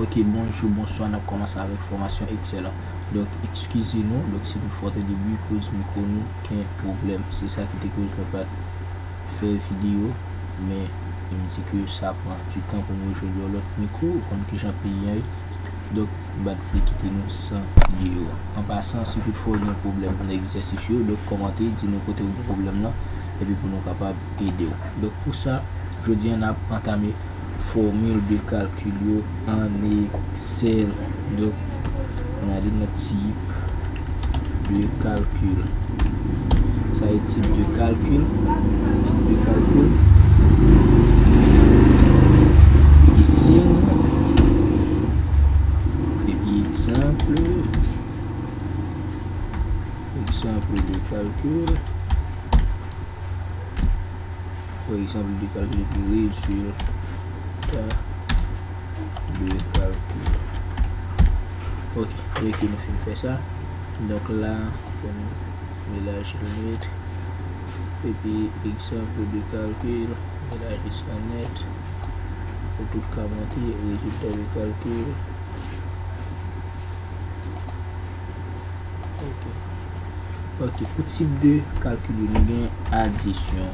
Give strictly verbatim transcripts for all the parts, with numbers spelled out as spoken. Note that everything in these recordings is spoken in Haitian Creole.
Ok, bonjou, bonswa, n ap kòmanse avèk fòmasyon Excel an. Donk, eskize nou, donk, si nou fè tande bri koz mikwo nou gen pwoblèm. Se sa ki te koz nou pa t fè videyo, men m di ke sa pran du tan pou m rejwenn yon lòt mikwo, ou konn kijan peyi an ye. Donk, m pa t vle kite nou san videyo. An pasan, si toutfwa w gen pwoblèm nan egzèsis yo, donk kòmante, di nou kote w gen pwoblèm nan, epi pou nou kapab ede w. Donk, pou sa, jodi a, n ap antame fòmil de kalkil yo an Excel. Donk, n ale nan tip de kalkil. Sa e tip de kalkil. Tip de kalkil. Epi siy. Epi egzanp. Egzanp de kalkil. Pa egzanp, de kalkil epi rezilta de kalkil. Ok, apre ke nou fin fè sa, donk la, fò nou elaji l nèt. Epi, egzanp de kalkil, elaji sa nèt. Pou tout ka monte, rezilta de kalkil. Ok. Ok, pou tip de kalkil yo, nou gen adisyon.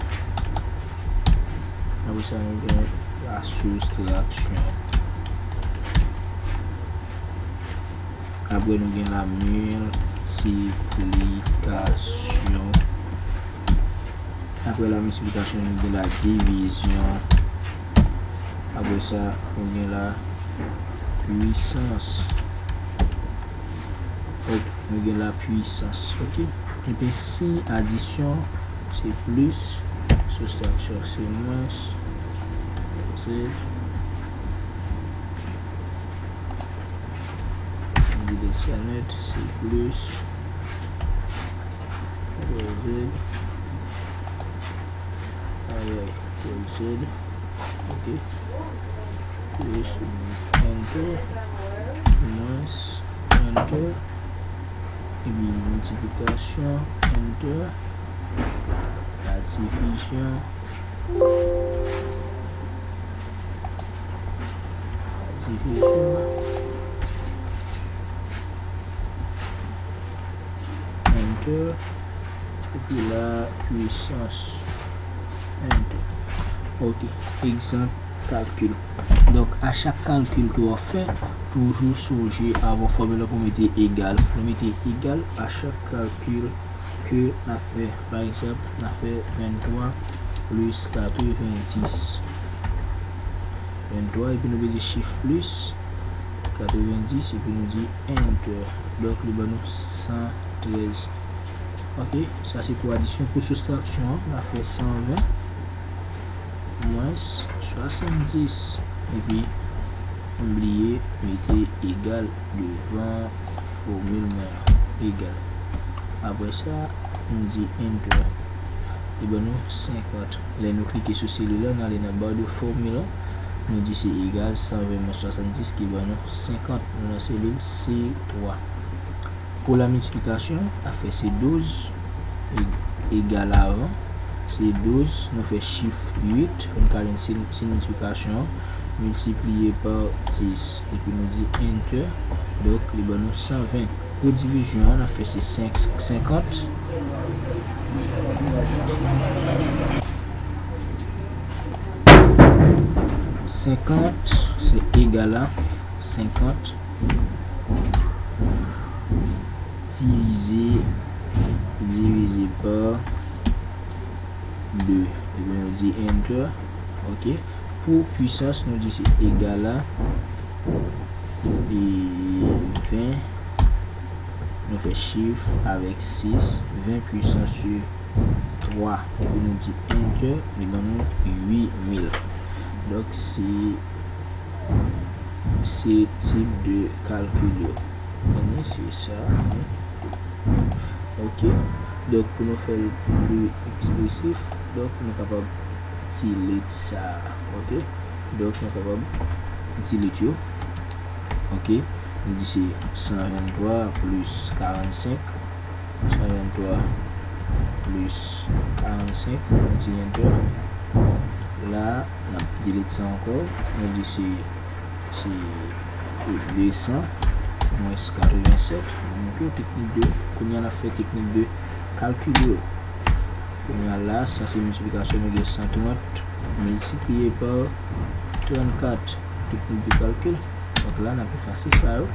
Apre sa, nou gen la soustraksyon. Apre, nou gen la miltiplikasyon. Apre la miltiplikasyon, nou gen la divizyon. Apre sa, nou gen la pwisans. Ok, nou gen la pwisans, ok? Epi siy adisyon, se plis, soustraksyon, se mwens, se, nou di de sa nèt, se plis, apre Z, ayay, apre Z, ok? Plis enter, mwens enter, epi miltiplikasyon, enter, la divizyon, divizyon, enter, epi la pwisans, enter. Ok, egzanp kalkil. Donk, a chak kalkil ke w ap fè, toujou sonje avan fòmil la pou mete egal. Nou mete egal a chak kalkil ke n ap fè. Pa egzanp, n ap fè venntwa plis katrevenndis. Venntwa, epi nou mete chif plis katrevenndis, epi nou di enter. Donk, li ban nou san trèz. Ok, sa se pou adisyon. Pou soustraksyon an, n ap fè san ven mwens swasanndis. Epi, m bliye mete egal devan fòmil mwen an. Egal. Apre sa, m di enter. Li ban nou senkant. Lè nou klike sou selil la, n ale nan ba de fòmil la. Nou di se egal san ven mwens swasanndis ki ban nou senkant. Nou nan selil C twa. Pou la miltiplikasyon, n ap fè se douz, e-, egal avan, se douz, nou fè chif uit, pou n ka jwenn siy, siy miltiplikasyon an, miltipliye pa dis, epi nou di enter, donk, li ban nou san ven. Pou divizyon an, n ap fè se senk, senkant. Senkant, se egal a senkant divize, divize pa de. Epi nou di enter. Ok. Pou pwisans, nou di se egal a, e, ven. Nou fè chif avèk sis, ven pwisans twa. Epi nou di enter, li ban nou uit mil. Donk, se se tip de kalkil yo. Ann, se sa. Ok. Donk, pou nou fè l pli ekspresif, donk, nou kapab delete sa. Ok. Donk, nou kapab delete yo. Ok. Nou di se san venntwa plis karannsenk. San venntwa plis karannsenk, nou di enter. La, n ap delete sa ankò. Nou di se, se, de san mwens katrevennsèt. Ok, teknik de, kounye a n ap fè teknik de kalkil yo. Kounye a la, sa se miltiplikasyon, nou gen san trant miltipliye pa trannkat, teknik de kalkil. Donk la, n ap efase sa yo.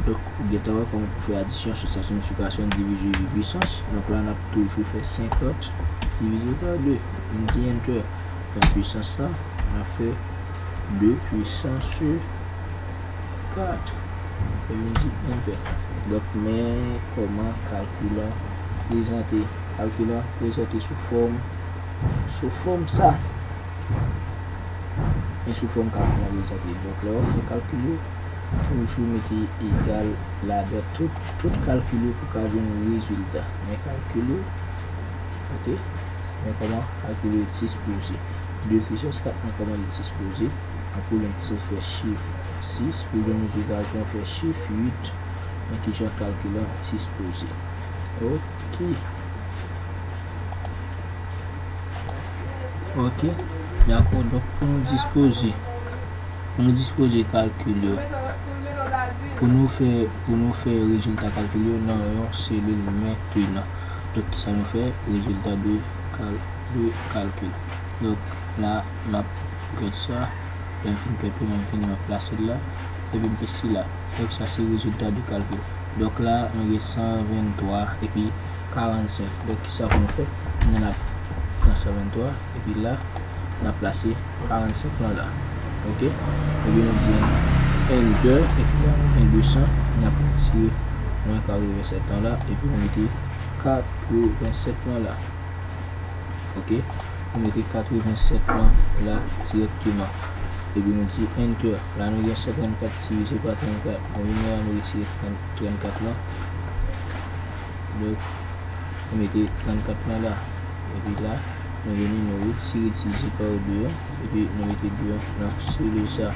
Donk, ou gentan wè kòman pou fè adisyon, sibtraksyon, miltiplikasyon, divize, pwisans. Donk la, n ap toujou fè senkant divize pa de. N di enter. Donk, pwisans la, n ap fè de pwisans kat. Epi n di enter. Donk, men kòman kalkil la prezante. Kalkil la prezante sou fòm, sou fòm sa. Men sou fòm kalkil la prezante. Donk, lè w ap fè kalkil yo, toujou mete egal ladan tout, tout kalkil yo pou ka jwenn rezilta. Men kalkil yo, ok? Men kòman kalkil yo dispoze. De pwisans kat, men kòman li dispoze. An premye pwisans fè chif sis, pou jwenn rezilta, jwenn fè chif uit. Men kijan kalkil la dispoze. Ok. Ok. Dakò, donk pou nou dispoze, pou nou dispoze kalkil yo, pou nou fè, pou nou fè rezilta kalkil yo nan yon selil mentenan. Donk, kisa nou fè? Rezilta de kal-, de kalkil. Donk, la, m ap kèt sa. Lè m fin kèt li, lè m fini, m ap plase l la. Epi m pase la. Donk, sa se rezilta de kalkil. Donk, la, nou gen san venntwa epi karannsenk. Donk, kisa pou nou fè? Nou ap pran san venntwa, epi la, n ap plase karannsenk lan la. Ok? Epi nou di enter, epi la, nou gen de san, n ap retire mwens katrevennsèt lan la, epi nou mete katrevennsèt lan la. Ok? Nou mete katrevennsèt lan la dirèkteman. Epi nou di enter. La, nou gen san trannkat divize pa trannkat. Nou vini la, nou retire trannkat lan. Donk, nou mete trannkat lan la. Epi la, nou vini, nou retire divize pa de an. Epi nou mete de an nan selil sa.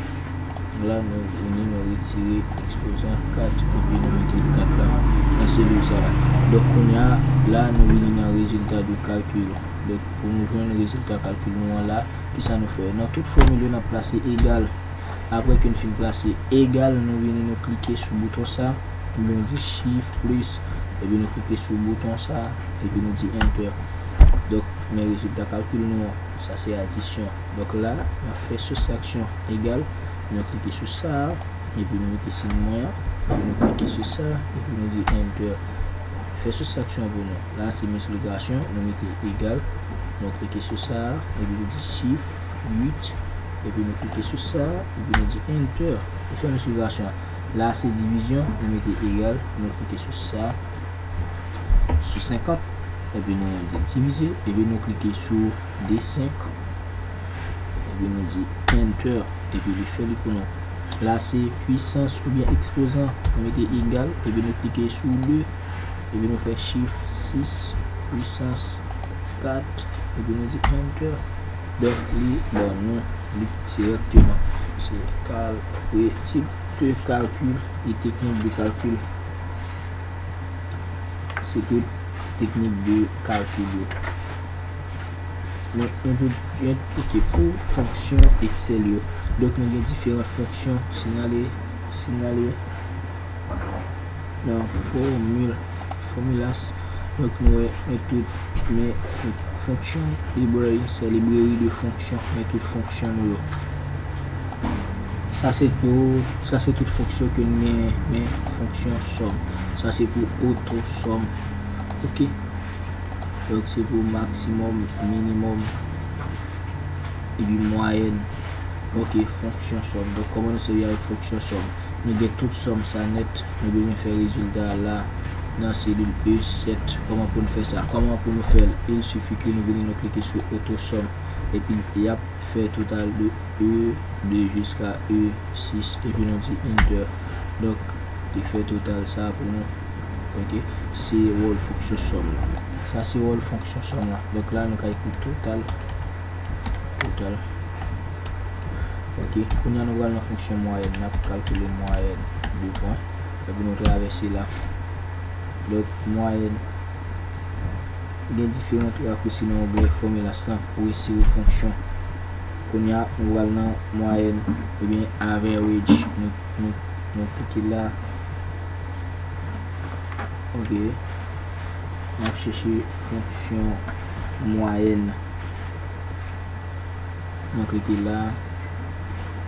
La, nou vini, nou retire ekspozan kat, epi nou mete kat la nan selil sa la. Donk, kounye a, la, nou vini nan rezilta de kalkil. Donk, pou nou jwenn rezilta kalkil nou an la, kisa nou fè? Nan tout fòmil yo, n ap plase egal. Apre ke n fin plase egal, nou vini, nou klike sou bouton sa, epi nou di chif plis, epi nou klike sou bouton sa, epi nou di enter. Donk, men rezilta kalkil nou an, sa se adisyon. Donk la, n ap fè sibtraksyon egal, nou klike sou sa, epi nou mete siy mwen an, epi nou klike sou sa, epi nou di enter. Fè sibtraksyon pou nou. La, se miltiplikasyon, nou mete egal, nou klike sou sa, epi nou di chif uit, epi nou klike sou sa, epi nou di enter. Li fè miltiplikasyon. La, se divizyon, nou mete egal, nou klike sou sa, sou senkant, epi nou di divize, epi nou klike sou de senk, epi nou di enter, epi li fè li pou nou. La, se pwisans oubyen ekspozan, nou mete egal, epi nou klike sou de, epi nou fè chif sis, pwisans kat, epi nou di enter. Donk, li ban nou li dirèkteman. Se kal-, e, tip de kalkil e teknik de kalkil. Se tout teknik de kalkil yo. Men, men tout, men, ok, pou fonksyon Excel yo. Donk, nou gen diferan fonksyon. Si n ale, si n ale nan fòmil, fòmilas, donk, nou wè, men tout, men fon-, fonksyon library, se libreri de fonksyon, men tout fonksyon nou yo. Sa se pou, sa se tout fonksyon ke n genyen, men fonksyon sòm. Sa se pou oto sòm. Ok. Donk, se pou maksimòm, minimòm, epi mwayèn. Ok, fonksyon sòm. Donk, kòman nou sèvi avèk fonksyon sòm? Nou gen tout sòm sa nèt. Nou bezwen fè rezilta a la, nan selil E sèt. Kòman pou nou fè sa? Kòman pou nou fè l? Il sifi ke nou vini, nou klike sou oto sòm. Epi, y ap fè total de E de jiska E sis, epi nou di enter. Donk, li fè total sa pou nou. Ok, se wòl fonksyon sòm la. Sa se wòl fonksyon sòm la. Donk la, nou ka ekri total. Total. Ok, kounye a nou pral nan fonksyon mwayèn. N ap kalkile mwayèn. De pwen. Epi nou travèse la. Donk, mwayèn. Gen diferan rakousi nan oubyen fòmilas lan pou retire fonksyon. Kounye a, nou pral nan mwayèn oubyen average. Nou, nou, Nou klike la. Ok. N ap chèche fonksyon mwayèn. Nou klike la.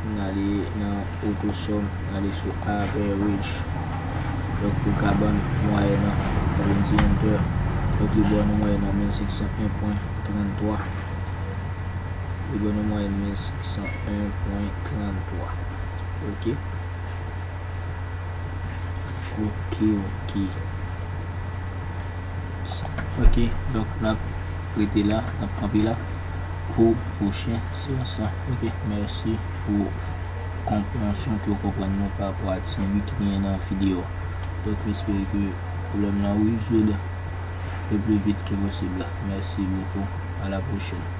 N ale nan AutoSum, n ale sou average. Donk, pou l ka ban n mwayèn nan, nou vin di enter. Donk, li ban nou mwayèn nan mil senk san en pwen tranntwa. Li ban nou mwayèn mil senk san en pwen tranntwa. Ok. Ok, ok. Ok, donk n ap rete la, n ap kanpe la pou pwochen seyans lan. Ok, mèsi pou konpreyansyon ke w konprann nou pa rapò a ti bi ki genyen nan videyo. Donk, m espere ke pwoblèm lan rezoud le pli vit ke posib. Mèsi bokou. A la pwochèn.